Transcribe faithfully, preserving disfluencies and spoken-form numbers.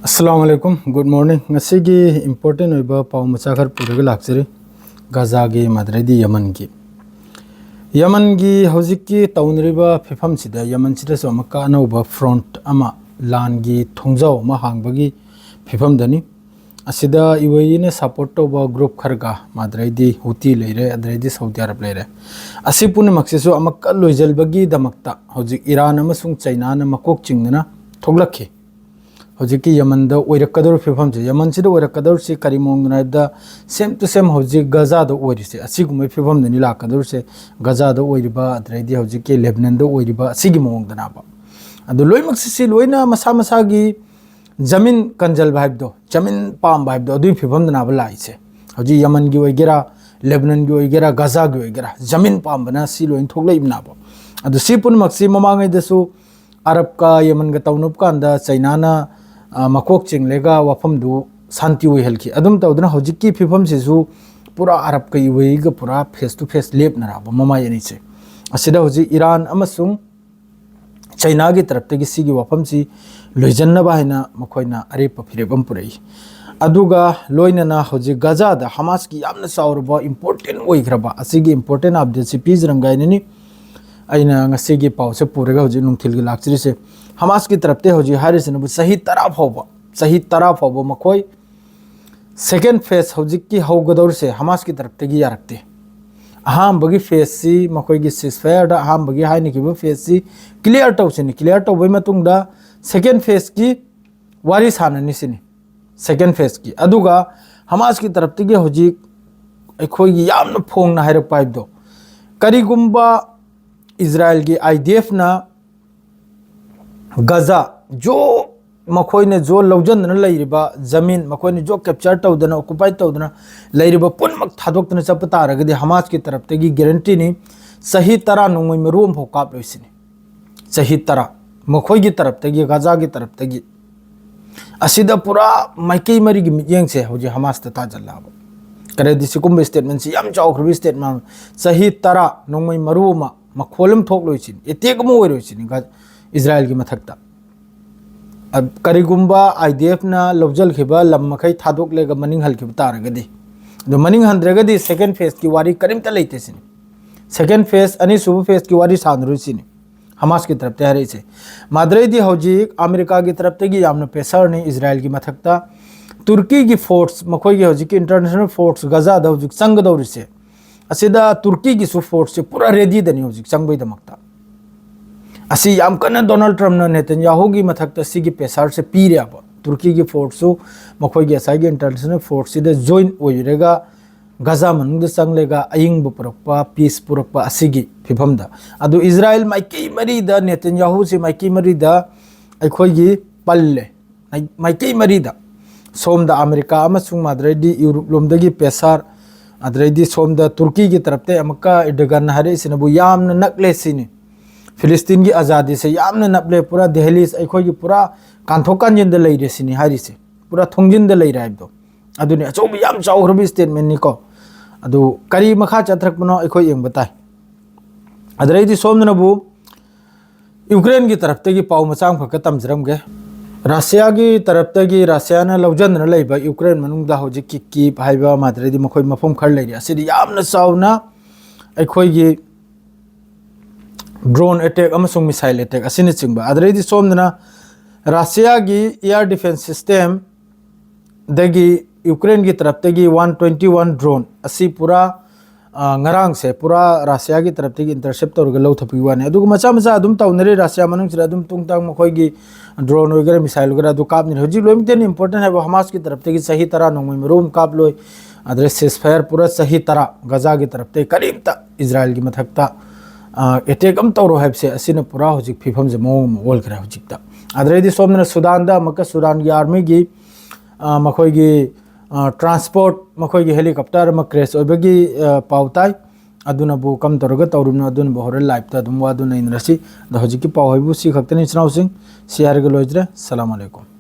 ꯑꯁꯂꯥꯃꯨ ꯑꯂꯥꯏꯀꯨꯝ, good morning. ꯉꯁꯤꯒꯤ important ꯑꯣꯏꯕ ꯄꯥꯎ ꯃꯆꯥ ꯈꯔ ꯄꯨꯔꯒ ꯂꯥꯛꯆꯔꯤ꯫ ꯒꯥꯖꯥꯒꯤ ꯃꯥꯗ꯭ꯔꯩꯗꯤ ꯌꯃꯟꯒꯤ, ꯌꯃꯟꯒꯤ ꯍꯧꯖꯤꯛꯀꯤ ꯇꯧꯅꯔꯤꯕ ꯐꯤꯕꯝꯁꯤꯗ, ꯌꯃꯟꯁꯤꯗꯁꯨ ꯑꯃꯨꯛꯀ ꯑꯅꯧꯕ ꯐ꯭ꯔꯣꯟꯠ ꯑꯃ, ꯂꯥꯟꯒꯤ ꯊꯣꯡꯖꯥꯎ ꯑꯃ ꯍꯥꯡꯕꯒꯤ ꯐꯤꯕꯝꯗꯅꯤ꯫ ꯑꯁꯤꯗ ꯌꯨ ꯑꯦ ꯏꯅ ꯁꯄꯣꯔꯠ ꯇꯧꯕ ꯒ꯭ꯔꯨꯞ ꯈꯔꯒ, ꯃꯥꯗ꯭ꯔꯩꯗꯤ ꯍꯨꯇꯤ ꯂꯩꯔꯦ, ꯑꯗꯩꯗꯤ ꯁꯥꯎꯗꯤ ꯑꯔꯕ ꯂꯩꯔꯦ, ꯑꯁꯤ ꯄꯨꯝꯅꯃꯛꯁꯤꯁꯨ ꯑꯃꯨꯛꯀ ꯂꯣꯏꯁꯤꯟꯕꯒꯤꯗꯃꯛꯇ ꯍꯧꯖꯤꯛ ꯏꯔꯥꯟ ꯑꯃꯁꯨꯡ ꯆꯩꯅꯥꯅ ꯃꯀꯣꯛ ꯆꯤꯡꯗꯨꯅ ꯊꯣꯛꯂꯛꯈꯤ꯫ ꯍꯧꯖꯤꯛꯀꯤ ꯌꯃꯟꯗ ꯑꯣꯏꯔꯛꯀꯗꯧꯔꯤꯕ ꯐꯤꯕꯝꯁꯦ, ꯌꯃꯟꯁꯤꯗ ꯑꯣꯏꯔꯛꯀꯗꯧꯔꯤꯁꯤ ꯀꯔꯤ ꯃꯑꯣꯡꯗꯅꯣ ꯍꯥꯏꯕꯗ, ꯁꯦꯝ ꯇꯨ ꯁꯦꯝ ꯍꯧꯖꯤꯛ ꯒꯖꯥꯗ ꯑꯣꯏꯔꯤꯁꯦ, ꯑꯁꯤꯒꯨꯝꯕꯒꯤ ꯐꯤꯕꯝꯗꯅꯤ ꯂꯥꯛꯀꯗꯧꯔꯤꯁꯦ꯫ ꯒꯖꯥꯗ ꯑꯣꯏꯔꯤꯕ, ꯑꯗꯩꯗꯤ ꯍꯧꯖꯤꯛꯀꯤ ꯂꯦꯕꯅꯟꯗ ꯑꯣꯏꯔꯤꯕ, ꯑꯁꯤꯒꯤ ꯃꯑꯣꯡꯗꯅꯦꯕ꯫ ꯑꯗꯨ ꯂꯣꯏꯅꯃꯛꯁꯤ, ꯁꯤ ꯂꯣꯏꯅ ꯃꯁꯥ ꯃꯁꯥꯒꯤ ꯖꯃꯤꯟ ꯀꯟꯖꯜꯕ ꯍꯥꯏꯕꯗꯣ, ꯖꯃꯤꯟ ꯄꯥꯝꯕ ꯍꯥꯏꯕꯗꯣ, ꯑꯗꯨꯒꯤ ꯐꯤꯕꯝꯗꯅꯦꯕ ꯂꯥꯛꯏꯁꯦ꯫ ꯍꯧꯖꯤꯛ ꯌꯃꯟꯒꯤ ꯑꯣꯏꯒꯦꯔꯥ, ꯂꯦꯕꯅꯟꯒꯤ ꯑꯣꯏꯒꯦꯔꯥ, ꯒꯖꯥꯒꯤ ꯑꯣꯏꯒꯦꯔꯥ, ꯖꯃꯤꯟ ꯄꯥꯝꯕꯅ ꯁꯤ ꯂꯣꯏꯅ ꯊꯣꯛꯂꯛꯏꯕꯅꯦꯕ꯫ ꯑꯗꯨ ꯁꯤ ꯄꯨꯝꯅꯃꯛꯁꯤ ꯃꯃꯥꯡꯉꯩꯗꯁꯨ ꯑꯔꯕꯀ ꯌꯃꯟꯒ ꯇꯧꯅꯕ ꯀꯥꯟꯗ ꯆꯩꯅꯥꯅ, ꯑ, ꯃꯀꯣꯛ ꯆꯤꯡꯂꯒ ꯋꯥꯐꯝꯗꯨ ꯁꯥꯟꯇꯤ ꯑꯣꯏꯍꯜꯈꯤ꯫ ꯑꯗꯨꯝ ꯇꯧꯗꯅ ꯍꯧꯖꯤꯛꯀꯤ ꯐꯤꯕꯝꯁꯤꯁꯨ ꯄꯨꯔꯥ ꯑꯔꯕꯀ ꯌꯨ ꯑꯦ ꯏꯒ ꯄꯨꯔꯥ ꯐꯦꯁ ꯇꯨ ꯐꯦꯁ ꯂꯦꯞꯅꯔꯕ ꯃꯃꯥꯏ ꯑꯅꯤꯁꯦ꯫ ꯑꯁꯤꯗ ꯍꯧꯖꯤꯛ ꯏꯔꯥꯟ ꯑꯃꯁꯨꯡ ꯆꯩꯅꯥꯒꯤ ꯇꯔꯞꯇꯒꯤ ꯁꯤꯒꯤ ꯋꯥꯐꯝꯁꯤ ꯂꯣꯏꯁꯤꯟꯅꯕ ꯍꯥꯏꯅ ꯃꯈꯣꯏꯅ ꯑꯔꯦꯞꯄ ꯐꯤꯔꯦꯞ ꯑꯃ ꯄꯨꯔꯛꯏ꯫ ꯑꯗꯨꯒ ꯂꯣꯏꯅꯅ ꯍꯧꯖꯤꯛ ꯒꯖꯥꯗ ꯍꯃꯥꯁꯀꯤ ꯌꯥꯝꯅ ꯆꯥꯎꯔꯕ ꯏꯝꯄꯣꯔꯇꯦꯟ ꯑꯣꯏꯈ꯭ꯔꯕ ꯑꯁꯤꯒꯤ ꯏꯝꯄꯣꯔꯇꯦꯟ ꯑꯞꯗꯦꯠꯁꯤ ꯄꯤꯖꯔꯝꯒꯦ ꯍꯥꯏꯅꯅꯤ꯫ ꯑꯩꯅ ꯉꯁꯤꯒꯤ ꯄꯥꯎꯁꯦ ꯄꯨꯔꯒ ꯍꯧꯖꯤꯛ ꯅꯨꯡꯊꯤꯜꯒꯤ ꯂꯥꯛꯆꯔꯤꯁꯦ꯫ ꯍꯃꯥꯁꯀꯤ ꯇꯔꯞꯇ ꯍꯧꯖꯤꯛ ꯍꯥꯏꯔꯤꯁꯤꯅꯕꯨ ꯆꯍꯤ ꯇꯔꯥ ꯐꯥꯎꯕ, ꯆꯍꯤ ꯇꯔꯥ ꯐꯥꯎꯕ ꯃꯈꯣꯏ ꯁꯦꯀꯦꯟ ꯐꯦꯁ ꯍꯧꯖꯤꯛꯀꯤ ꯍꯧꯒꯗꯧꯔꯤꯁꯦ ꯍꯃꯥꯁꯀꯤ ꯇꯔꯞꯇꯒꯤ ꯌꯥꯔꯛꯇꯦ꯫ ꯑꯍꯥꯟꯕꯒꯤ ꯐꯦꯁꯁꯤ, ꯃꯈꯣꯏꯒꯤ ꯁꯤꯁꯐꯥꯌꯔꯗ ꯑꯍꯥꯟꯕꯒꯤ ꯍꯥꯏꯅꯈꯤꯕ ꯐꯦꯁꯁꯤ ꯀ꯭ꯂꯤꯌꯥꯔ ꯇꯧꯁꯤꯅꯤ꯫ ꯀ꯭ꯂꯤꯌꯥꯔ ꯇꯧꯕꯒꯤ ꯃꯇꯨꯡꯗ ꯁꯦꯀꯦꯟ ꯐꯦꯁꯀꯤ ꯋꯥꯔꯤ ꯁꯥꯟꯅꯅꯤ ꯁꯤꯅꯤ꯫ ꯁꯦꯀꯦꯟ ꯐꯦꯁꯀꯤ꯫ ꯑꯗꯨꯒ ꯍꯃꯥꯁꯀꯤ ꯇꯔꯞꯇꯒꯤ ꯍꯧꯖꯤꯛ ꯑꯩꯈꯣꯏꯒꯤ ꯌꯥꯝꯅ ꯐꯣꯡꯅ ꯍꯥꯏꯔꯛꯄ ꯍꯥꯏꯕꯗꯣ, ꯀꯔꯤꯒꯨꯝꯕ ꯏꯖꯔꯥꯏꯜꯒꯤ ꯑꯥꯏ ꯗꯤ ꯑꯦꯐꯅ ꯒꯖꯥ ꯖꯣ, ꯃꯈꯣꯏꯅ ꯖꯣ ꯂꯧꯖꯟꯗꯅ ꯂꯩꯔꯤꯕ ꯖꯃꯤꯟ, ꯃꯈꯣꯏꯅ ꯖꯣ ꯀꯦꯞꯆꯔ ꯇꯧꯗꯅ, ꯑꯣꯀꯨꯄꯥꯏ ꯇꯧꯗꯅ ꯂꯩꯔꯤꯕ ꯄꯨꯝꯅꯃꯛ ꯊꯥꯗꯣꯛꯇꯅ ꯆꯠꯄ ꯇꯥꯔꯒꯗꯤ ꯍꯃꯥꯁꯀꯤ ꯇꯔꯞꯇꯒꯤ ꯒꯦꯔꯦꯟꯇꯤꯅꯤ, ꯆꯍꯤ ꯇꯔꯥ ꯅꯣꯡꯃꯩ ꯃꯔꯨ ꯑꯃꯐꯥꯎ ꯀꯥꯞꯂꯣꯏ ꯁꯤꯅꯤ꯫ ꯆꯍꯤ ꯇꯔꯥ꯫ ꯃꯈꯣꯏꯒꯤ ꯇꯔꯞꯇꯒꯤ, ꯒꯖꯥꯒꯤ ꯇꯔꯞꯇꯒꯤ꯫ ꯑꯁꯤꯗ ꯄꯨꯔꯥ ꯃꯥꯏꯀꯩ ꯃꯔꯤꯒꯤ ꯃꯤꯠꯌꯦꯡꯁꯦ ꯍꯧꯖꯤꯛ ꯍꯃꯥꯁꯇ ꯇꯥꯖꯜꯂꯛꯑꯕ꯫ ꯀꯔꯤꯗꯤ ꯁꯤꯒꯨꯝꯕ ꯁ꯭ꯇꯦꯠꯃꯦꯟꯁꯤ ꯌꯥꯝ ꯆꯥꯎꯈ꯭ꯔꯕ ꯁ꯭ꯇꯦꯠꯃꯦꯟ꯫ ꯆꯍꯤ ꯇꯔꯥ ꯅꯣꯡꯃꯩ ꯃꯔꯨ ꯑꯃ ꯃꯈꯣꯜ ꯑꯃ ꯊꯣꯛꯂꯣꯏꯁꯤꯅꯤ, ꯑꯦꯇꯦꯛ ꯑꯃ ꯑꯣꯏꯔꯣꯏꯁꯤꯅꯤ ꯒ-, ꯏꯖꯔꯥꯏꯜꯒꯤ ꯃꯊꯛꯇ꯫ ꯑ, ꯀꯔꯤꯒꯨꯝꯕ IDFꯅ ꯂꯧꯁꯤꯟꯈꯤꯕ ꯂꯝ ꯃꯈꯩ ꯊꯥꯗꯣꯛꯂꯒ ꯃꯅꯤꯡ ꯍꯜꯈꯤꯕ ꯇꯥꯔꯒꯗꯤ, ꯑꯗꯣ ꯃꯅꯤꯡ ꯍꯟꯗ꯭ꯔꯒꯗꯤ second phaseꯀꯤ ꯋꯥꯔꯤ ꯀꯔꯤꯝꯇ ꯂꯩꯇꯦ ꯁꯤꯅꯤ꯫ Second phase, ꯑꯅꯤꯁꯨꯕ phaseꯀꯤ ꯋꯥꯔꯤ ꯁꯥꯟꯅꯔꯣꯏ ꯁꯤꯅꯤ ꯍꯃꯥꯁꯀꯤ ꯇꯔꯞꯇ ꯍꯥꯏꯔꯛꯏꯁꯦ꯫ ꯃꯥꯗ꯭ꯔꯩꯗꯤ ꯍꯧꯖꯤꯛ ꯑꯃꯦꯔꯤꯀꯥꯒꯤ ꯇꯔꯞꯇꯒꯤ ꯌꯥꯝꯅ pressureꯅꯤ ꯏꯖꯔꯥꯏꯜꯒꯤ ꯃꯊꯛꯇ꯫ ꯇꯨꯔꯀꯤꯒꯤ force, ꯃꯈꯣꯏꯒꯤ ꯍꯧꯖꯤꯛꯀꯤ international force ꯒꯖꯥꯗ ꯍꯧꯖꯤꯛ ꯆꯪꯒꯗꯧꯔꯤꯁꯦ, ꯑꯁꯤꯗ ꯇꯨꯔꯀꯤꯒꯤꯁꯨ forceꯁꯦ ꯄꯨꯔꯥ readyꯗꯅꯤ ꯍꯧꯖꯤꯛ ꯆꯪꯕꯩꯗꯃꯛꯇ꯫ ꯑꯁꯤ ꯌꯥꯝ ꯀꯟꯅ ꯗꯣꯅꯥꯜꯗ ꯇ꯭ꯔꯝꯞꯅ ꯅꯦꯇꯟꯌꯥꯍꯨꯒꯤ ꯃꯊꯛꯇ ꯁꯤꯒꯤ pressureꯁꯦ ꯄꯤꯔꯦꯕ꯫ ꯇꯨꯔꯀꯤꯒꯤ forceꯁꯨ ꯃꯈꯣꯏꯒꯤ ꯉꯁꯥꯏꯒꯤ international forceꯁꯤꯗ join ꯑꯣꯏꯔꯒ ꯒꯖꯥ ꯃꯅꯨꯡꯗ ꯆꯪꯂꯒ ꯑꯏꯪꯕ ꯄꯨꯔꯛꯄ, peace ꯄꯨꯔꯛꯄ ꯑꯁꯤꯒꯤ ꯐꯤꯕꯝꯗ꯫ ꯑꯗꯨ ꯏꯖꯔꯥꯏꯜ ꯃꯥꯏꯀꯩ ꯃꯔꯤꯗ, ꯅꯦꯇꯟꯌꯥꯍꯨꯁꯤ ꯃꯥꯏꯀꯩ ꯃꯔꯤꯗ ꯑꯩꯈꯣꯏꯒꯤ ꯄꯜꯂꯦ꯫ ꯃꯥꯏ-, ꯃꯥꯏꯀꯩ ꯃꯔꯤꯗ, ꯁꯣꯝꯗ ꯑꯃꯦꯔꯤꯀꯥ ꯑꯃꯁꯨꯡ ꯃꯥꯗ꯭ꯔꯩꯗꯤ ꯌꯨꯔꯨꯞ ꯂꯣꯝꯗꯒꯤ pressure, ꯑꯗꯩꯗꯤ ꯁꯣꯝꯗ ꯇꯨꯔꯀꯤꯒꯤ ꯇꯔꯞꯇ ꯑꯃꯨꯛꯀ ꯏꯔꯗꯣꯒꯥꯟꯅ ꯍꯥꯏꯔꯛꯏꯁꯤꯅꯕꯨ ꯌꯥꯝꯅ ꯅꯛꯂꯦ ꯁꯤꯅꯤ꯫ ꯐꯤꯂꯤꯁꯇꯤꯟꯒꯤ ꯑꯖꯥꯗꯤꯁꯦ ꯌꯥꯝꯅ ꯅꯛꯂꯦ, ꯄꯨꯔꯥ ꯗꯦꯍꯂꯤꯁ ꯑꯩꯈꯣꯏꯒꯤ ꯄꯨꯔꯥ ꯀꯥꯟꯊꯣꯛ ꯀꯥꯟꯖꯤꯟꯗ ꯂꯩꯔꯦ ꯁꯤꯅꯤ ꯍꯥꯏꯔꯤꯁꯦ, ꯄꯨꯔꯥ ꯊꯣꯡꯖꯤꯟꯗ ꯂꯩꯔꯦ ꯍꯥꯏꯕꯗꯣ꯫ ꯑꯗꯨꯅꯤ ꯑꯆꯧꯕ ꯌꯥꯝ ꯆꯥꯎꯈ꯭ꯔꯕ statementꯅꯤꯀꯣ꯫ ꯑꯗꯨ ꯀꯔꯤ ꯃꯈꯥ ꯆꯠꯊꯔꯛꯄꯅꯣ ꯑꯩꯈꯣꯏ ꯌꯦꯡꯕ ꯇꯥꯏ꯫ ꯑꯗꯨꯗꯩꯗꯤ ꯁꯣꯝꯗꯅꯕꯨ ꯌꯨꯀ꯭ꯔꯦꯟꯒꯤ ꯇꯔꯞꯇꯒꯤ ꯄꯥꯎ ꯃꯆꯥ ꯑꯃꯈꯛꯀ ꯇꯝꯖꯔꯝꯒꯦ꯫ ꯔꯁꯤꯌꯥꯒꯤ ꯇꯔꯞꯇꯒꯤ ꯔꯁꯤꯌꯥꯅ ꯂꯧꯖꯟꯗꯨꯅ ꯂꯩꯕ ꯌꯨꯀ꯭ꯔꯦꯟ ꯃꯅꯨꯡꯗ ꯍꯧꯖꯤꯛꯀꯤ ꯀꯤꯞ ꯍꯥꯏꯕ ꯑꯃ, ꯑꯗꯩꯗꯤ ꯃꯈꯣꯏ ꯃꯐꯝ ꯈꯔ ꯂꯩꯔꯤ꯫ ꯑꯁꯤꯗꯤ ꯌꯥꯝꯅ ꯆꯥꯎꯅ ꯑꯩꯈꯣꯏꯒꯤ drone attack ꯑꯃꯁꯨꯡ missile attack ꯑꯁꯤꯅꯆꯤꯡꯕ꯫ ꯑꯗꯩꯗꯤ ꯁꯣꯝꯗꯅ ꯔꯁꯤꯌꯥꯒꯤ air defense system ꯗꯒꯤ ꯌꯨꯀ꯭ꯔꯦꯟꯒꯤ ꯇꯔꯞꯇꯒꯤ one twenty one drone ꯑꯁꯤ ꯄꯨꯔꯥ, ꯑ, ꯉꯔꯥꯡꯁꯦ ꯄꯨꯔꯥ ꯔꯁꯤꯌꯥꯒꯤ ꯇꯔꯞꯇꯒꯤ intercept ꯇꯧꯔꯒ ꯂꯧꯊꯣꯛꯄꯒꯤ ꯋꯥꯅꯤ꯫ ꯑꯗꯨꯒ ꯃꯆꯥ ꯃꯆꯥ ꯑꯗꯨꯝ ꯇꯧꯅꯔꯤ ꯔꯁꯤꯌꯥ ꯃꯅꯨꯡꯁꯤꯗ, ꯑꯗꯨꯝ ꯇꯨꯡ ꯇꯥꯡ ꯃꯈꯣꯏꯒꯤ drone ꯑꯣꯏꯒꯦꯔꯥ missile ꯑꯣꯏꯒꯦꯔꯥ ꯑꯗꯨ ꯀꯥꯞꯅꯔꯤ꯫ ꯍꯧꯖꯤꯛ ꯂꯣꯏꯅꯃꯛꯇ important ꯍꯥꯏꯕ ꯍꯃꯥꯁꯀꯤ ꯇꯔꯞꯇꯒꯤ ꯆꯍꯤ ꯇꯔꯥ ꯅꯣꯡꯃꯩ ꯃꯔꯨ ꯑꯃ ꯀꯥꯞꯂꯣꯏ, ꯑꯗꯩ ceasefire ꯄꯨꯔꯥ ꯆꯍꯤ ꯇꯔꯥ ꯒꯖꯥꯒꯤ ꯇꯔꯞꯇꯒꯤ ꯀꯔꯤꯝꯇ ꯏꯖꯔꯥꯏꯜꯒꯤ ꯃꯊꯛꯇ, ꯑ, attack ꯑꯃ ꯇꯧꯔꯣꯏ ꯍꯥꯏꯕꯁꯦ ꯑꯁꯤꯅ ꯄꯨꯔꯥ ꯍꯧꯖꯤꯛ ꯐꯤꯕꯝꯁꯦ ꯃꯑꯣꯡ ꯑꯃ ꯑꯣꯜꯈ꯭ꯔꯦ ꯍꯧꯖꯤꯛꯇ꯫ ꯑꯗꯩꯗꯤ ꯁꯣꯝꯗꯅ ꯁꯨꯗꯥꯟꯗ ꯑꯃꯨꯛꯀ ꯁꯨꯗꯥꯟꯒꯤ armyꯒꯤ, ꯑ, ꯃꯈꯣꯏꯒꯤ, ꯑ, transport, ꯃꯈꯣꯏꯒꯤ helicopter ꯑꯃ crash ꯑꯣꯏꯕꯒꯤ, ꯑ, ꯄꯥꯎ ꯇꯥꯏ꯫ ꯑꯗꯨꯅꯕꯨ ꯀꯝ ꯇꯧꯔꯒ ꯇꯧꯔꯤꯕꯅꯣ, ꯑꯗꯨꯅꯕꯨ ꯍꯣꯔꯦꯟ liveꯇ ꯑꯗꯨꯝ ꯋꯥꯗꯨ ꯅꯩꯅꯔꯁꯤ꯫ ꯑꯗꯣ ꯍꯧꯖꯤꯛꯀꯤ ꯄꯥꯎ ꯍꯥꯏꯕꯨ ꯁꯤ ꯈꯛꯇꯅꯤ, ꯏꯆꯤꯟ ꯏꯅꯥꯎꯁꯤꯡ꯫ ꯁꯤ ꯍꯥꯏꯔꯒ ꯂꯣꯏꯖꯔꯦ꯫ ꯁꯂꯥꯝ ꯑꯂꯩꯀꯨꯝ꯫